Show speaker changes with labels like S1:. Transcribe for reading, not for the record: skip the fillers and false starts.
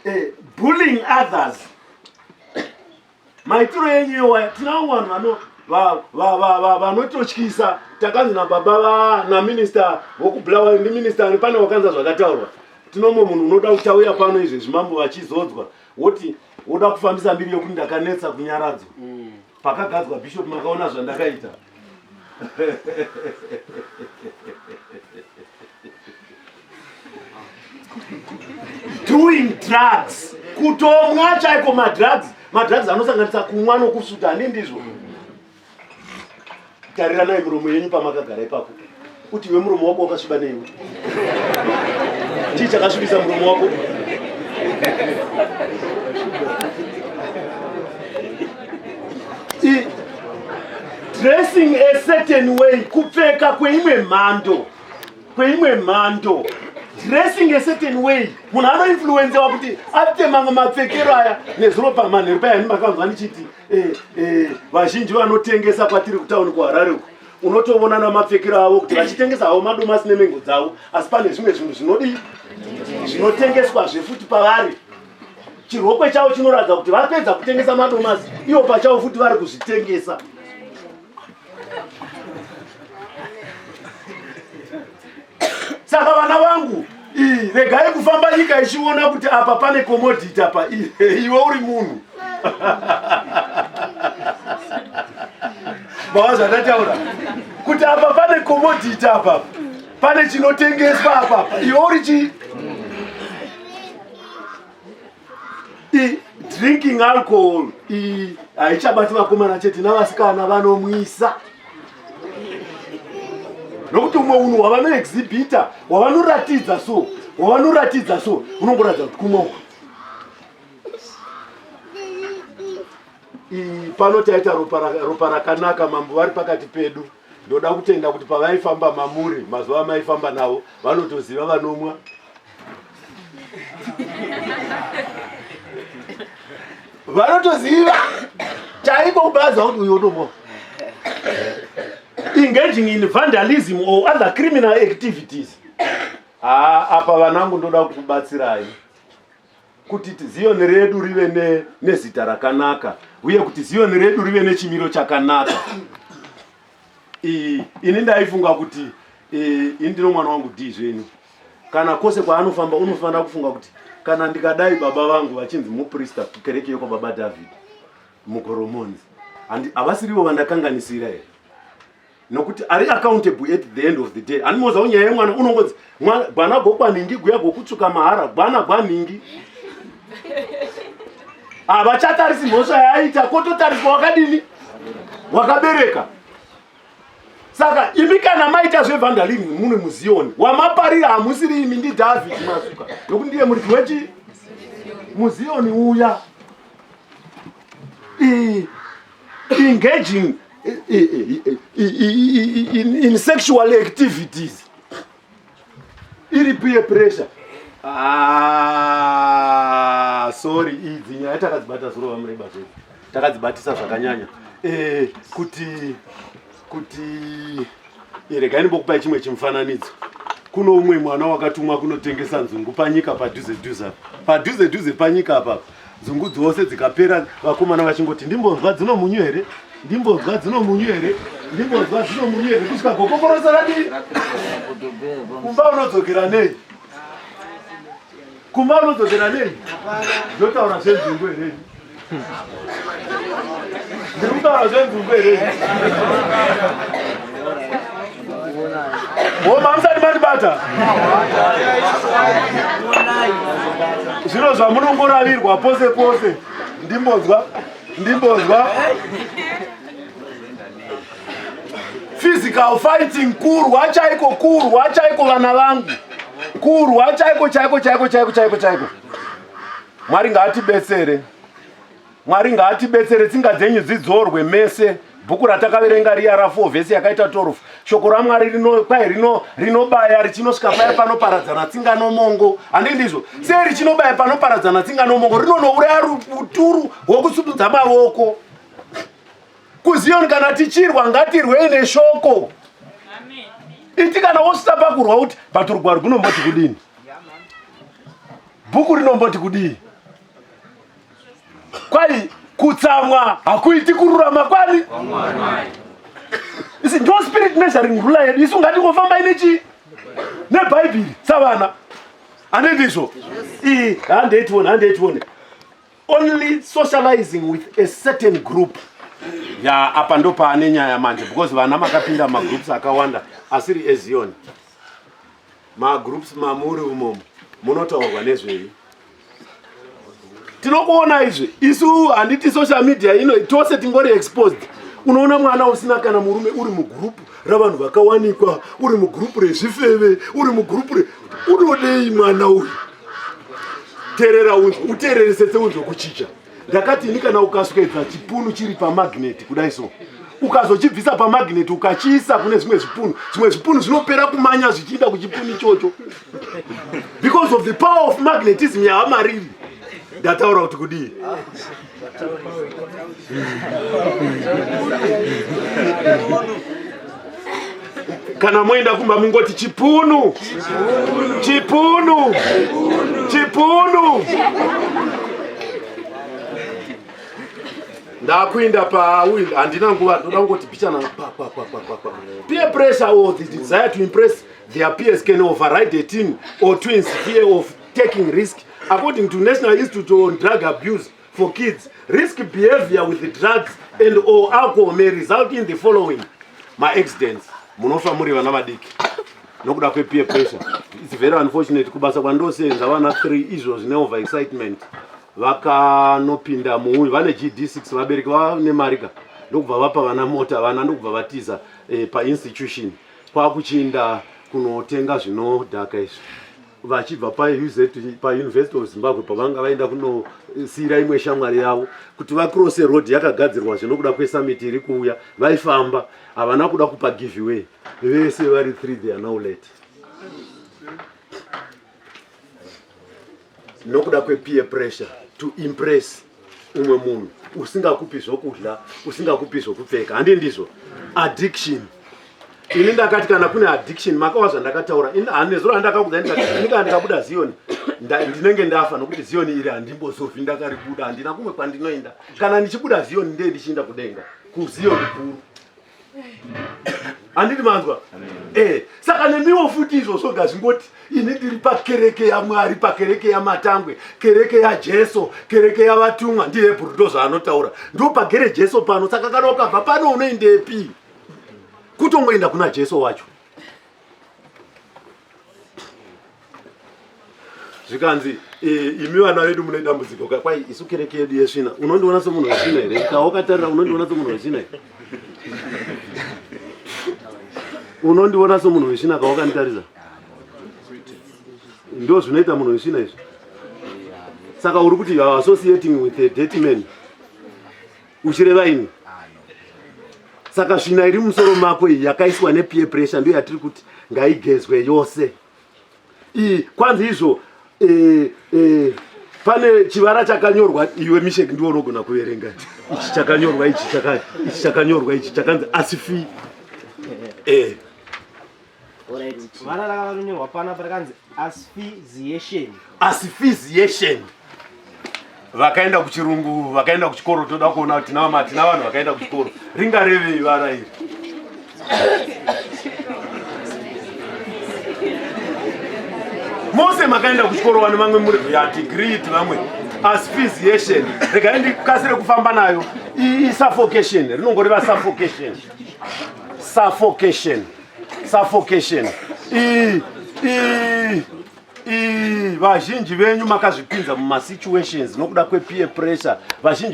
S1: Eh, bullying others maitiro enyu iwaya tinawo vanhu vanototyisa takanzi nababa naminista wokubulawayo ndiminista ani pane wakanza zvakataurwa tinomwe munhu unoda kuti auya pano izvezvi mambo vachizodzwa woti woda kufambisa mbiri yokuti ndakanetsa kunyaradzwa mm. Pakagadzwa bishop makaona zvandakaita. Doing drugs. Kutomwa chaiko madrugs. Madrugs anosanganisa kumwa nokusvuta ani ndizvo. Tariranai miromo yenyu pamakagara ipapo. Kuti iwe muromo wako wakasviba neiwe. Chii chakasvibisa muromo wako? I, dressing a certain way, kupfeka kweimwe mhando, kweimwe mhando. Dressing a certain way, munhu anoinfluencewa kuti aite mamwe mapfekero aya. Nezuro pamanheru paya makanzwa ndichiti eh, eh, vazhinji vanotengesa kwatiri kutauni kuHarare uko unotoona namapfekero avo kuti vachitengesa havo madomasi nemengo dzavo asi pane zvimwe zvinhu zvinodii zvinotengeswa zvefuti pavari chirokwe chavo chinoratidza kuti vapedza kutengesa madomasi ivo pachavo futi vari kuzvitengesa saka vana vangu regai kufamba nyika ichiona kuti apa pane commodity apa iwe uri munhu baba zvandataura kuti apa pane commodity apa pane chinotengeswa apa iwe uri chii drinking alcohol iyi haichabati vakomana chete navasikana vanomwisa nokuti umwe unhu hwavanoexhibita hwavanoratidza so hwavanoratidza so unongoratidza kuti kumwe uku pano taita ropa rakanaka mambo vari pakati pedu ndoda kutenda kuti pavaifamba mamuri mazuva amaifamba navo vanotoziva vanomwa vanotoziva chaiko kubaza kuti uyo unomwa engaging in vandalism or other criminal activities haa apa vanangu ndoda kukubatsirai kuti ziyoni redu rive nezita rakanaka uye kuti ziyoni redu rive nechimiro chakanaka ini ndaifunga kuti ini ndino mwana wangu d zvenyu kana kwose kwaanofamba unofanira kufunga kuti kana ndikadai baba vangu vachinzi muprista kukereke yekwababa david mugoromonzi havasirivo vandakanganisira here nokuti ari accountable at the end of the day animozawo nyaya yemwana unongonzi gwana gokwanhingi guya gokutsvuka mahara gwana gwanhingi havachatarisi mhosva yaaita kototariswa wakadini wakabereka saka imi kana maita zvevandalism mune muziyoni wamaparira hamusiri imi ndidhavhidi masuka nokuti ndiye muridzi wechi muziyoni uya engaging in sexual activities iri peer pressure ah, sorry idzi nyaya takadzibata zuro vamureba zvedu takadzibatisa zvakanyanya eh, kuti kuti eh, regai ndimbokupai chimwe chimufananidzo kuno umwe mwana wakatumwa kunotengesa nzungu panyika padhuze dhuze apa padhuze dhuze panyika apa nzungu dzose dzikapera vakomana vachingoti ndimbonzwa dzino munyu here ndimbonzwa dzino munyu here ndimbonzwa dzino munyu here kusvika gokokorosa radii kumba unodzokera nei Kumba unodzokera nei? Ndotaura zvenzungu here? Ndiri kutaura zvenzungu here? Homa musati mandibata. Zviro zvamunongoravirwa pose pose. Ndimbonzwa, ndimbonzwa. Physical fighting kurwa chaiko kurwa chaiko vana vangu. Kurwa chaiko chaiko chaiko chaiko chaiko chaiko. Mwari ngaatibetsere. Mwari ngaatibetsere tsinga dzenyu dzidzorwe mese. Bhuku ratakaverenga riya ra 4 vhesi yakaita 12. Shoko raMwari rino kwai rino rinobaya richinosvika paya panoparadzana tsinga nomongo. Handi ndizvo. Sei richinobaya panoparadzana tsinga nomongo rinonouraya uturu hwokusududza mavoko. KuZion kana tichirwa ngatirwei neshoko. Iti kana wosvika pakurwa uti but rugwaro runomboti kudini? Bhuku rinomboti kudii? Kwai kutsamwa hakuiti kururama kwani? Isi ndo spirit measuring ruler yedu. Isu ngatingofambai nechi nebhaibheri savana. Handiti izvo? Ii handei tione, handei tione. Only socializing with a certain group. Ya apa ndo paane nyaya manje because vana makapinda magroups akawanda asiri eZion. Magroups mamuri umomo munotaurwa nezvei? Tinokuona izvi isu handiti social media ino tose tingori exposed. Unoona mwana usina kana murume uri mugroup ravanhu vakawanikwa, uri mugroup rezvifeve, uri mugroup re unodei mwana uyu? Terera unzwe, uteereresese unzwe kuchicha. Ndakati ini kana ukaswedza chipunu chiri pamagnet kudai so ukazochibvisa pamagnet ukachiisa kune zvimwe zvipunu, zvimwe zvipunu zvinopera kumanya zvichienda kuchipunu ichocho because of the power of magnetism yaamariri. Ndataura kuti kudii? Kana moenda kumba mungoti chipunu, chipunu, chipunu. Ndakuinda pauyu, handina nguva, ndoda kungoti pichana pa pa pa pa pa pa. Peer pressure or the desire to impress their peers can override a teen or twins fear of taking risk. According to National Institute on Drug Abuse for Kids, risk behavior with the drugs and or alcohol may result in the following: maaccidents, munofa muri vana vadiki nokuda kwepeer pressure. It's very unfortunate, kubasa kwandosenza vana 3 izvo zvine over excitement vakanopinda muuyu vane GD6, vabereki vane marika ndokubva vapa vana mota, vana ndokubva vatiza painstitution kwakuchiinda kunotenga zvinodhaka izvi vachibva paUZ, paUniversity of Zimbabwe pavanga vaenda kunosiyira imwe shamwari yavo kuti vacrosse road yakagadzirwa zvinokuda kwesummit iri kuuya. Vaifamba, havana kuda kupa giveaway, vese vari 3, they are now late nokuda kwepeer pressure to impress umwe munhu usingakupi zvokudya, usingakupi zvokupfeka. Handi ndizvo? Addiction. Ini ndakati kana kune addiction, makawa zvandakataura nezuro andakakudza, ndikati ini kana ndikabuda Ziyoni ndinenge ndafa, nokuti Ziyoni iri handimbozofi ndakaribuda, handina kumwe kwandinoenda. Kana ndichibuda Ziyoni ndee ndichienda kudenga kuZiyoni kuru. Handiti manzwa? Saka nemiwo futi izvozvo ngazvingoti ini ndiri pakereke yaMwari, pakereke yaMatangwe, kereke yaJesu, kereke yavatumwa. NdiHebhuru ndo zvaanotaura, ndo pagere Jesu pano. Saka kana ukabva pano unoendepi? Kutongoenda kuna Jesu wacho. Zvikanzi imi vana vedu mune dambudziko kwai isu kereke yedu yesvina. Unondiona somunhu wesvina here? Kawokatarira, unondiona somunhu wesvina here? Unondiona somunhu wesvina kawakanditarisa? Ndo zvinoita munhu wesvina izvi. Saka uri kuti you are associating with a dirty man, uchireva ini? Saka svina iri musoro mako iyi yakaiswa nepeer pressure ndiyo yatiri kuti ngaigezwe yose iyi. Kwanzi izvo pane chivara chakanyorwa. Iwe Mishek, ndiwo unogona kuverenga ichi chakanyorwa, ichi chakanyorwa, ichi chakanzi asifi.
S2: Vara rakanyorwa panapa rakanzi asphyxiation.
S1: Asphyxiation. Vakaenda kuchirungu, vakaenda kuchikoro, toda kuona kuti tina vanhu vakaenda kuchikoro, ringarevei vara iri? Mose makaenda kuchikoro, vane vamwe muri ya degree, vamwe. Asphyxiation, regai ndikasire kufamba nayo. Isuffocation, rinongoreva suffocation, suffocation, suffocation. Vazhinji venyu makazvipinza mumasituations nokuda kwepeer pressure, vazhinji.